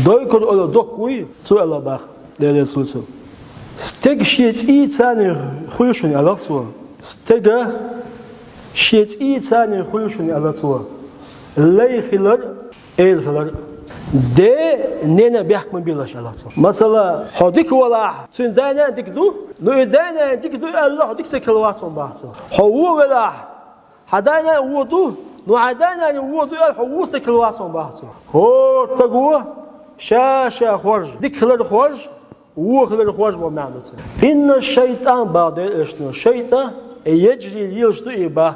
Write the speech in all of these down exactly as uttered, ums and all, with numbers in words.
Дойкур ола доккхуй, цо аьлла бах, Делера Расула. Стеган шен цӀий царна хуьлу шуна, аьлла цо. Стеган шен цӀий царна хуьлу шуна, аьлла цо. Лай хилар, эла хилар. Ден, ненан бехк ма билалаш, аьлла цо. Масала, хьо дика валахь, цуьнан да-нана дика ду, ну и да-нана дика ду аьлла, хьо дика стаг хилла вац хьуна, бах цо. Хьо вон велахь, хьан да-нана вон ду, ну хьан да-нана вон ду аьлла, хьо вон стаг хилла вац хьуна, бах цо. ХӀора стаго ша-ша хоржа, дика хилар хоржа, вон хилар хоржа боху маьӀна ду цуьнан. Инна шайтӀан, бах Делан Элчано, шайтӀа, яжри, лелаш ду и, бах,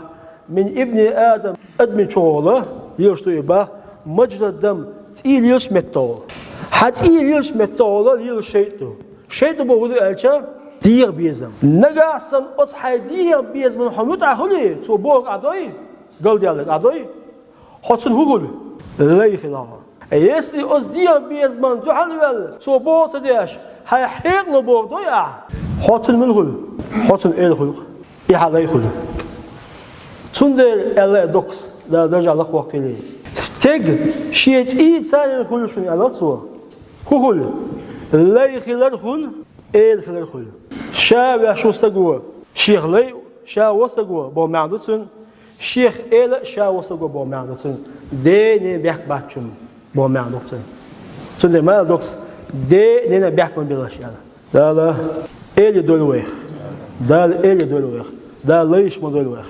мин ибни Адам, адаман чохула лелаш ду и, бах, мажра дам, цӀий лелаш меттахула. Хьан цӀий лелаш меттахула лелаш шайтӀа ду. ШайтӀа бохург хӀун ду аьлча, дегӀан безам. Нагахь санна оцу хьайн дегӀан безамна хьо муьтӀахь хуьлий, цо бохург Ӏа дой, галдаьлларг Ӏа дой, хьо цунна хӀун хуьлу? Лай хила хьо. Если оцу дегӀан безамна дуьхьал ваьлла, цо бохург ца деш, хьайн хьекъало бохург дой ахь, хьо цунна мила хуьлу? Хьо цунна эла хуьлу-кх. И хьан лай хуьлу. Цундела аьлла доккхас, Дала даржехь лакхавоккхийла. Стеган шен цӀий царна хуьлу шуна, аьлла цо. ХӀун хуьлу? Лай хилар хуьлу, эла хилар хуьлу. Ша ваьш волу стаго шех лай а, ша волу стаго боху маьӀна ду цуьнан, шех эла а, ша волу стаго боху маьӀна ду цуьнан. Ден, ненан бехк бац шуна боху маьӀна ду цуьнан. Цундела ма аьлла доккхас, ден, ненан бехк ма билалаш аьлла. Дала эла дойла вайх. Дала эла дойла вайх. Дала лайш ма дойла вайх.